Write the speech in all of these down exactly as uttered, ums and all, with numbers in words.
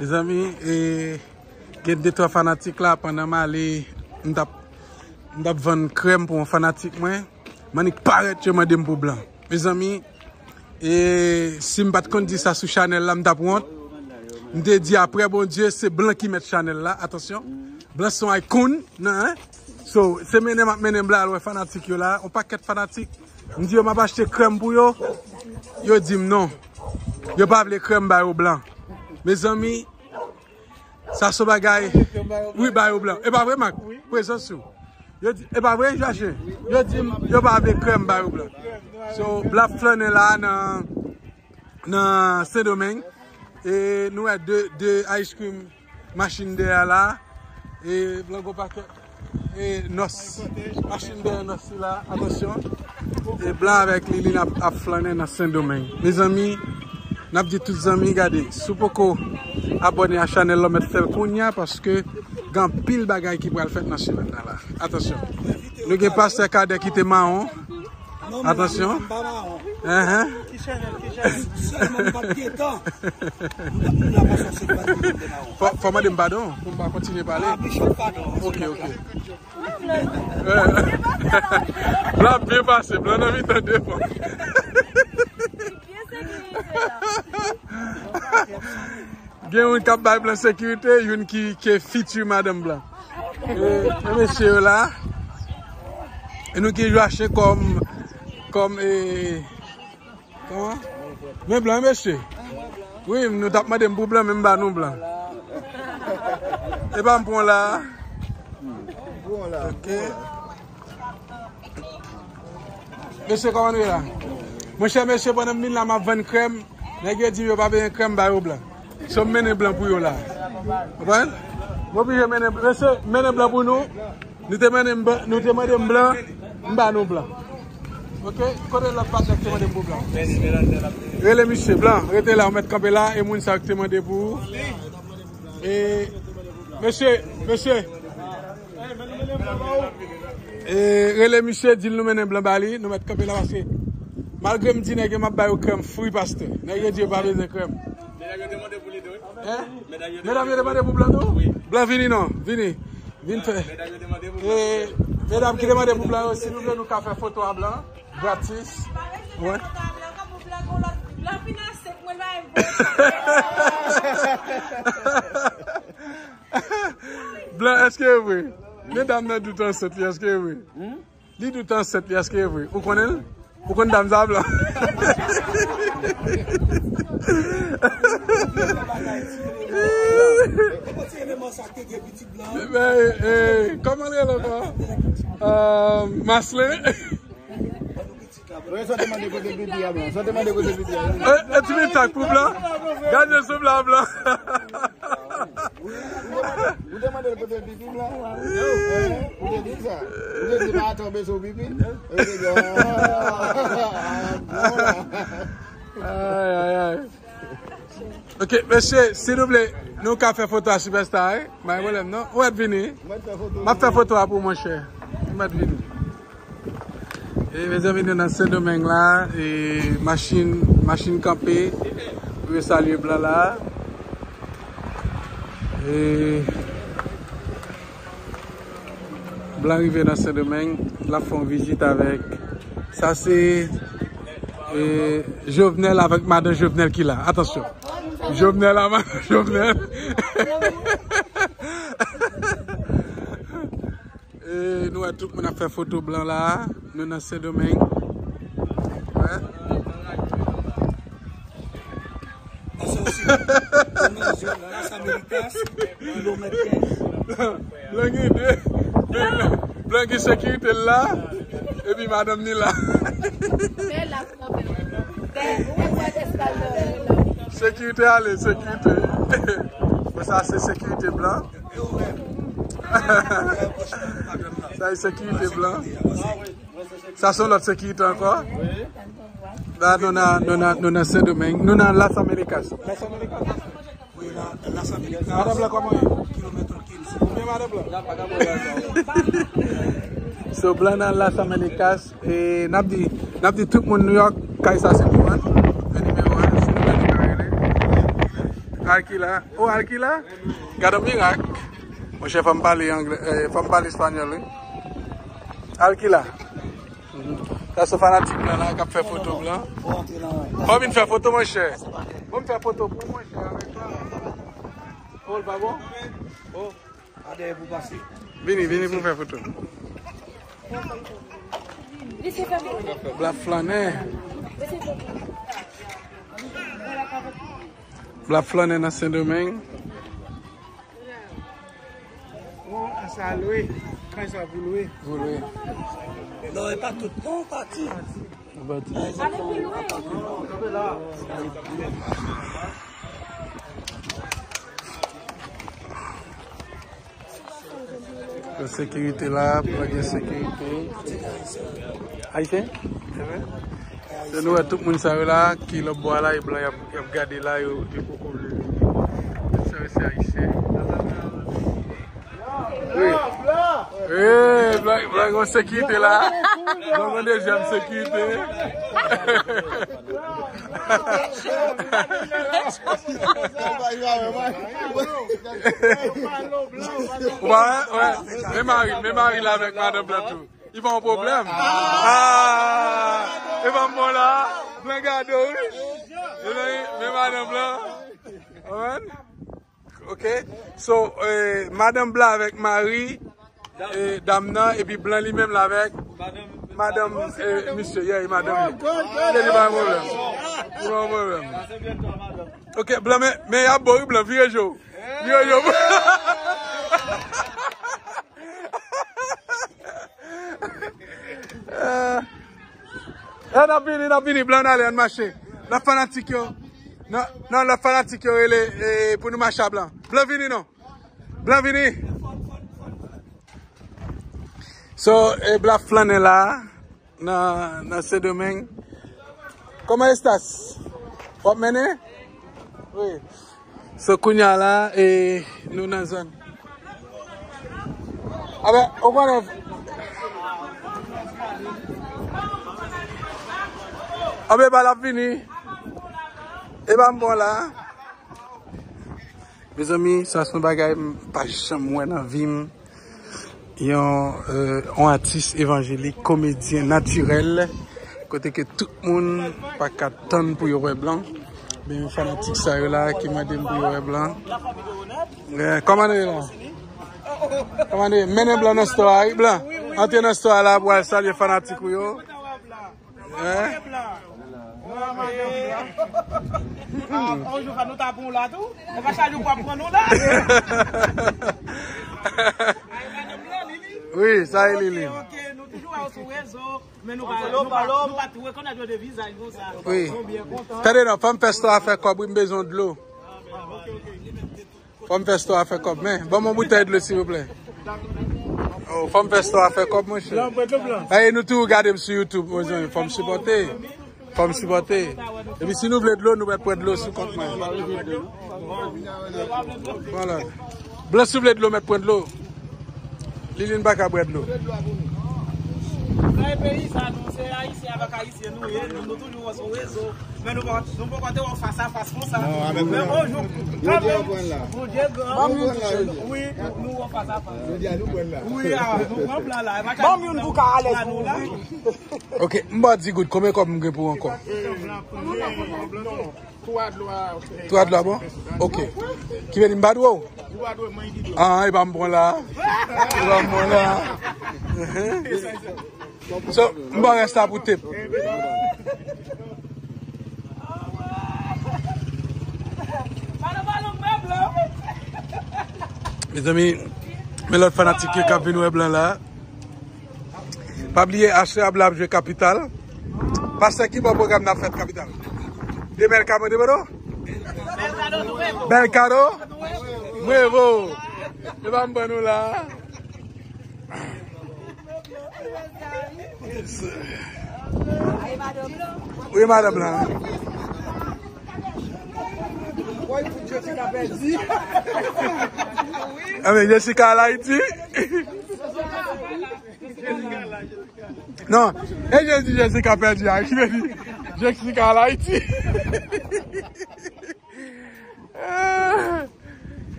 Mezanmi, e, gen de twa fanatik la, pandan m ale, m t ap, m t ap vann krèm pou yon fanatik mwen. M annik parèt, yo mande m pou blan. Mezanmi, e, si m pa t konn di sa sou chanèl la, m t ap wont. M te di, apre Bondye, se blan ki mèt chanèl la. Atansyon. Blan se yon icon, nan, hein? So, se mennen m ap mennen blan al wè fanatik yo la. Yon pakèt fanatik. M di yo, m ap achte krèm pou yo. Yo di m non. Yo pa vle krèm ba yo blan. Mezanmi, sa se bagay. Wi, ba yo blan. E pa vre, Mak? Prezans ou. Yo di, e pa vre, Jache? Yo di m, yo pa vle krèm ba yo blan. So, blan ap flannen la nan, nan Sendomeng. E nou wè de, de ice cream machin dèyè la. E blan gwo pakèt. E nòs. Machin dèyè nòs sila. Atansyon. E blan avèk Liline ap, ap flannen nan Sendomeng. Mezanmi, n ap di tout zanmi, gade, si w poko abòne a chanèl la, w mèt fè l kounye a, paske gen anpil bagay ki pral fèt nan semèn nan la. Atansyon. Nou gen pastè Kadè ki te mawon. Atansyon. Enhen. Fò, fò mande m padon pou m pa kontinye pale. Ok, ok. Blan ap byen pase, blan nan mitan devan. Gen youn k ap bay blan sekirite, youn ki, ki fiti madanm blan. E, e mesye yo la. E nou ki jwe achte kòm, kòm, e, kòman? Men blan, mesye. Wi, nou t ap mande m pou blan, men m ba nou blan. E pa m pran la. Ok. Mesye, kòman nou ye la? Monchè, mesye, pandan m vin la, m ap vann krèm. Nèg yo di m yo pa bezwen krèm, ba yo blan. So, m mennen blan pou yo la. Konprann? M oblije mennen, mesye, mennen blan pou nou. Nou te mande m, nou te mande m blan, m ba nou blan. Ok? Kote lòt patnè k te mande m pou blan? Rele misye, blan, rete la, ou mèt kanpe la, e moun sa yo k te mande pou ou. E, mesye, mesye. E, rele misye, di l nou mennen blan ba li, nou mèt kanpe la paske malgre m di nèg yo m ap ba yo krèm fri, pastè. Nèg yo di yo pa bezwen krèm. Medam yo te mande pou li tou, wi. Hein? Medam yo te mande pou blan tou? Wi. Blan vini non, vini. Vin fè. Medam yo te mande pou blan. E, medam ki te mande pou blan yo, si nou vle nou ka fè foto a blan, gratis. Wè. Blan, èske e vre? Medam nan dout ansent li, èske e vre? Hmm? Li dout ansent li, èske e vre? Ou konnen l? Ou konn dam sa, blan? Men, eh, kòman l rele ankò? Euh, Maslin? Wè, sa w te mande kote pipi a blan. Sa w te mande kote pipi a blan. Eh, eh, ti mitak pou blan. Gade sou blan, blan. Ou te mande l kote pipi blan. Ou te di sa. Ou te di pa tonbe sou pipi. Ou te di, ah, bon la. Ay, ay, ay. Ok, mesye, silvouplè, nou ka fè foto a Superstar, wi? Pa gen pwoblèm, non? Ou mèt vini. M ap fè foto a pou ou, monchè. Ou mèt vini. E, mezanmi, nou nan Sendomeng la, e, machin, machin kanpe, pou yo salye blan la. E, blan rive nan Sendomeng, l ap fè yon vizit avèk, sa se, e, Jovenel avèk madan Jovenel ki la. Atansyon. Jovenel a madan Jovenel. E nou wè tout moun ap fè foto blan la. Nou nan Sendomeng. Wè. Blan gen de. Blan gen sekirite l la. Epi madanm ni la. Sekirite ale, sekirite. Bon, sa se sekirite blan. Sa e sekirite blan. Sa se yon lòt sekirite ankò. La, nou nan, nou nan, nou nan Sendomeng. Nou nan Las Americas. Las Americas. Wi, nan Las Americas. Madanm blan, kòman ye? Kilomètre quinze. Byen, madanm blan. So, blan nan Las Americas. E n ap di, n ap di tout moun New York, kay sa se pou mwen. Men nimewo a, si nou vle nou ka rele. Alkila. Oh, Alkila? Gade yon mirak. Monchè, fò m pale anglè, eh, fò m pale espanyòl, wi. Alkila. Sa se fanatik blan la k ap fè foto blan. Fò vin fè foto, monchè. Bon, m fè foto pou monchè avèk la. Oh, l pa bon? Oh. Vini, vini pou fè foto. Blan flannè. Blan flannè nan Sendomeng. Bon, sa lwe. Kay sa pou lwe. Pou lwe. Non, e pa tout. Non, pati. Pati. Gen sekirite la, blan gen sekirite. Ayisyen? Se vre? Se nou wè tout moun sa yo la, ki lòt bò a la, e blan y ap, y ap gade la, yo, yo poko vle vini. Tout sa yo se Ayisyen. Wi. Wi, blan, blan gen sekirite la. Blan gen dezyèm sekirite. Ou pa wè? Wè. Men mari, men mari la avèk madanm blan tou. Li pa yon pwoblèm. Ah! E pa m bon la. Blan gade w, wi. E blan, men madanm blan. Konprann? Ok. So, eh, madanm blan avèk mari, eh, dam nan, epi blan li menm la avèk madanm, eh, misye, yeah, e madanm li. Li pa yon pwoblèm. Li pa yon pwoblèm. Ok, blan, men, men y ap bo wi, blan, vire je w. Vire je w. Eh, eh, n ap vini, n ap vini, blan, n ale, ann mache. Lòt fanatik yo. Non, non, lòt fanatik yo rele, eh, pou nou mache a blan. Blan vini, non. Blan vini. So, eh, blan flannè la. Nan, nan Sendomeng. Kòman estas? W ap mennen? Wi. So, kounye a la, e, nou nan zòn. Aben, ou konnen. Aben, bal ap vini. E pa m bon la. Mezanmi, sa se yon bagay m pa janm wè nan vi m. Yon, euh, yon atis evanjelik, komedyen natirèl, kote ke tout moun pa ka tann pou yo wè blan. Men fanatik sa yo la ki mande m pou yo wè blan. Eh, kòman nou ye la? Kòman nou ye? Mennen blan nan store a, wi, blan. Antre nan store a la pou al salye fanatik ou yo. Hein? Ah, on jou fè nou ta bon la tou. E pa chak jou pou ap pran nou la. Wi, sa e Lili. Ok, ok, nou toujou wè w sou rezo, men nou pa, nou pa, nou pa tou rekonèt yo de vizaj konsa. Wi. Nou byen kontan. Tande non, fò m fè store a fè kòb, wi, m bezwen dlo. Fò m fè store a fè kòb, men ban m yon boutèy dlo, silvouplè. Oh, fò m fè store a fè kòb, monchè. Blan, bwè dlo, blan. Ey, nou toujou gade m sou YouTube, mezanmi, fò m sipòte. Fò m sipòte. Epi si nou vle dlo, nou mèt pran dlo sou kont mwen. Vwala. Blan, si w vle dlo, mèt pran dlo. Lilin pa ka bwè dlo. Nan peyi sa, nou se Ayisyen avèk Ayisyen, nou ye, nou, nou toujou wè sou rezo. Men nou pa, nou poko te wè w fas a fas konsa. Non, avèk men yon jou, kanmenm, Bondye gran. Wi, nou wè w fas a fas. Jodi a nou pran la. Wi, a, nou pran plan la. Ban m youn pou ka alèz pou ouvri. Ok, m ba w di goud, konbyen kòb m gen pou ankò? Twa dlo a bon? Ok. Ki vle di m pa dwe w? Ah, e pa m pran la. E pa m pran la. So, m ba w rès la pou tep. Mezanmi, men lòt fanatik yo k ap vin wè blan la. Pa bliye, aswè a blan ap jwe Kapital. Pastè, ki bò pwogram nan ap fèt Kapital? Demen ka mande mwen non? Bèl kado? Mwen vo. E pa m ban nou la. Wi, madanm lan. Woy, pou Jessica pèdi. Ah, men Jessica al Ayiti. Non, e Jezi, Jessica pèdi a, ki vle di Jessica al Ayiti.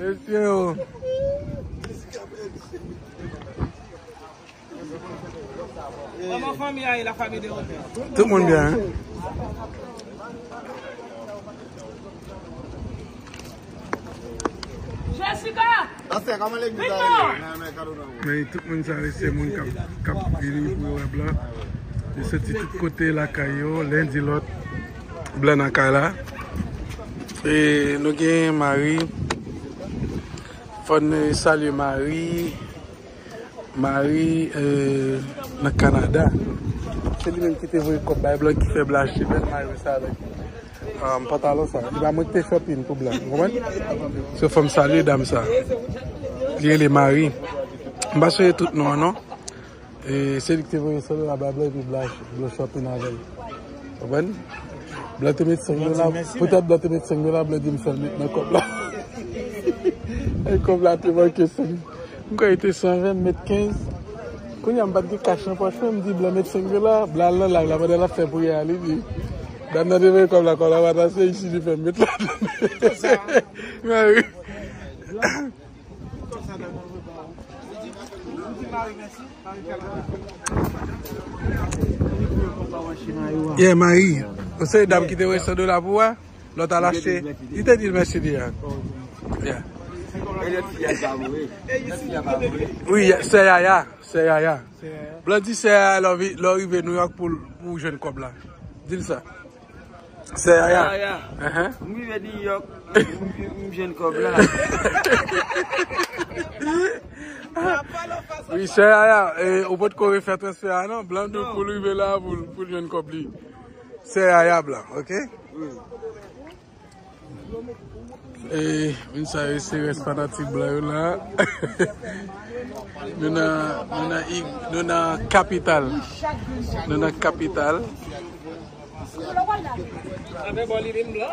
Mesye yo. Kòman fanmi a ye, la famille de Rodney? Tout moun byen, hein? Jessica! Pastè, kòman legliz la rele? Nan men kado nan men. Men tout moun sa yo, se moun k ap, k ap vini pou yo wè blan. Yo soti tout kote lakay yo, len di lòt, blan nan kay la. E nou gen Mari. Fò n salye Mari. Mari, euh, nan Kanada. Se li menm ki te voye kòb bay blan, ki fè blan achte bèl mayo sa avèk, um, pantalon sa. Se pa mwen ki te shopping pou blan, ou konprann? Se fò m salye dam sa. Li rele Mari. M pa sonje tout non an, non. E se li ki te voye san dola bay blan, epi blan, blan shopping avè l. Konprann? Blan te met senk dola. Poutèt blan te met senk dola, blan di m fè l met nan kòb la. E kòb la te manke senk. M kwè li te san ven, m met kenz. Kounye a m pa t gen kach nan pòch mwen, m di blan met senk dola, blan al nan live la, pandan l ap fè priyè a, li di, dam nan te voye kòb la, kòb la pa t ase, isi li fè m met ladan. Mari. Yeah, Mari. Ou se dam ki te voye san dola pou ou a? Lòt al achte. Li te di l mèsi deja. Yeah. Wi, sè Yaya. Sè Yaya. Blan di sè Yaya lè w vi-, lè w rive Nouyòk pou, pou w jwenn kòb la. Di l sa. Sè Yaya. Sè Yaya. Enhen. M rive Nouyòk, m, m, m jwenn kòb la. Wi, sè Yaya, e, ou potko refè transfè a, non? Blan di w pou l rive la, pou l, pou l jwenn kòb li. Sè Yaya blan, oke? Wi. E, moun sa yo se rès fanatik blan yo la. Nou nan, nou nan ig-, nou nan kapital. Nou nan kapital. Avè bò li menm blan.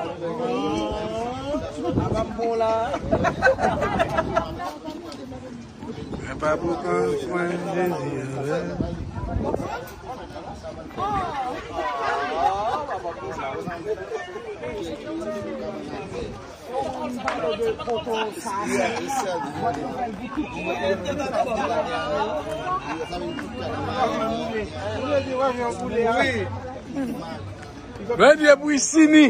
Apa pou kan pran Jezi avè. Bondye pou isini.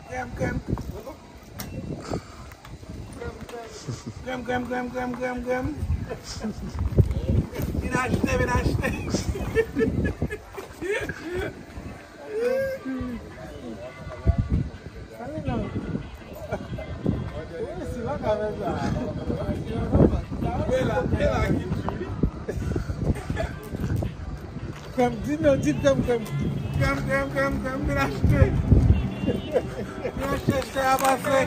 Krèm, krèm. Krèm, krèm, krèm, krèm, krèm, krèm. Vin achte, vin achte. Krèm, di non, di krèm, krèm. Krèm, krèm, krèm, krèm, vin achte. Vin achte, achte a pase.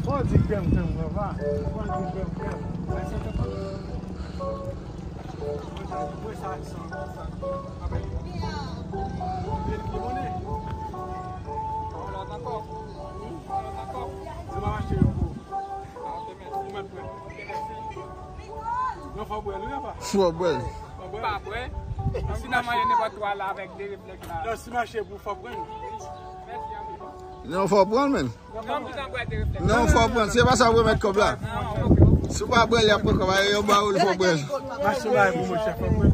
Fò di krèm, krèm, papa. Fò di krèm, krèm. Mwen sa aksyon, sa. Apre, li, li monnen. Ou pa achte yo pou ou. Ou mèt pran. Non, fò bwè l, wi, papa. Fò bwè l. Fò bwè l. Pa bwè. Si n a manje nenpòt twa la avèk de reflèks la. Non, si mache pou fò bwè l. Non, fò pran l, menn. Non, fò pran l. Se pa sa w remèt kòb la. Si w pa pran l, y ap pran kòb la. Yo ba ou l, fò pran l. Mache bay pou mwen, chèf, fò pran l.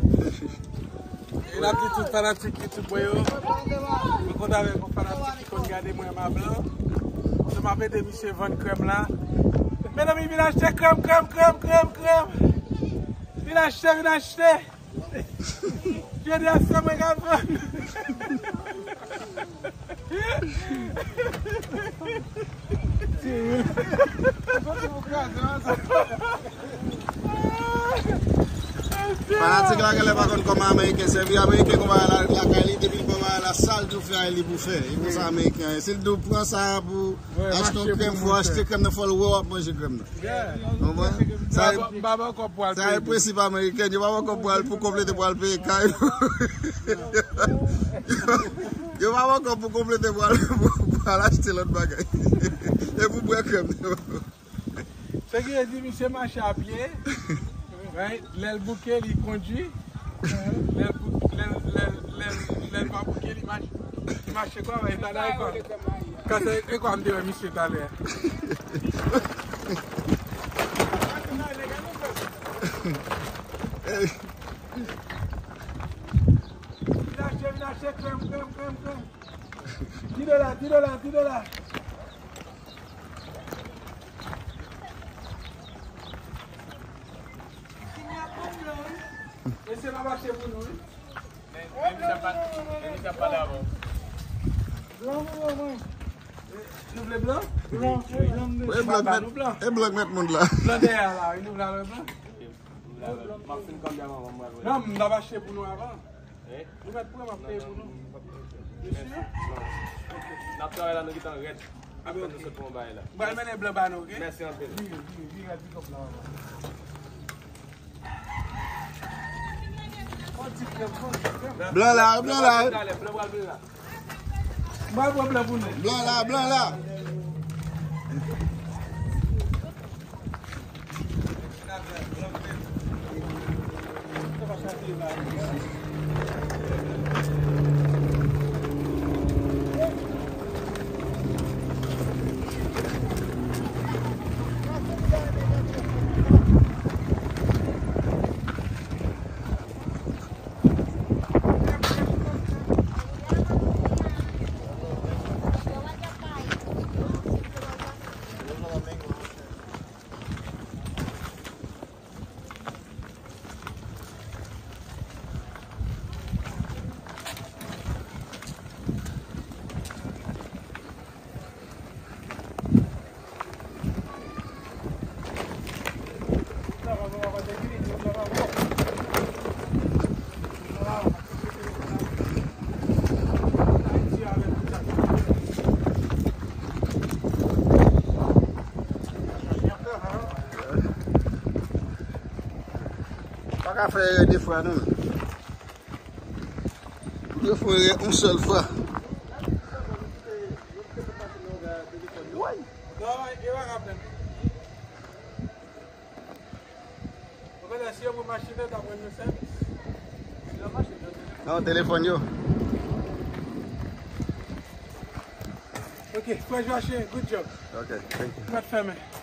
E n ap di tout fanatik YouTube mwen yo. Mwen kontan avèk yon fanatik ki konn gade mwen, ma blan. Se m ap ede misye vann krèm la. Medam, vin achte krèm, krèm, krèm, krèm, krèm. Vin achte, vin achte. Jodi a, se mwen k ap vann. Fanatik la genlè pa konn kòman ameriken sèvi. Ameriken gon bagay la, lakay li, depi l pran bagay la, sa l di w fè a, li pou fè. E konsa ameriken an ye. Si l di w pran sa pou achte yon krèm, fò achte krèm nan, fò l wè w ap manje krèm nan. Konprann? Sa e, sa e prensip ameriken, yo pa pran kòb pou al, pou konplete pou al peye kay. Yo pa pran kòb pou konplete pou al, pou al achte lòt bagay. E pou bwè krèm. Se ki vle di, misye mache a pye. Right? Lè l bouke, li kondui. Lè l bou-, lè l, lè l, lè l, lè l pa bouke, li mache. Li mache kwa, e ta la e kwa. Kase, e kwa m te wè misye talè. Vin achte, vin achte, krèm, krèm, krèm, krèm. Di dola, di dola, di dola. Mesye, n ap achte pou nou, wi. Men, men misye ap pale, men misye ap pale avè w. Blan pou mwen, mwen. Nou vle blan? Blan, blan, blan. E blan k mèt, e blan k mèt moun la. Blan dèyè a la, wi, nou vle avè blan? M ap fin kanpe avan, mwen, mwen. Non, m t ap achte pou nou avan. Eh? Nou mèt pran, m ap peye pou nou. Mesye? Non. N ap travay la, nou gentan rèd. Apre nou sot pran yon bagay la. M pral mennen blan ba nou, oke? Mèsi anpil. Vire, vire, vire, vire, vire, vire. Blan la, blan la. Blan pral vin la. M pral pran blan pou nou. Blan la, blan la. Pa ka fè erè de fwa, non. Pou de fwa, erè yon sèl fwa. Non, e pa ka fè. Ou konnen si yo pou machin nan, ta pran yon sèvis. Nan machin nan. Non, telefòn yo. Ok, frè Joachim, good job. Ok, thank you. Mèt fèmen.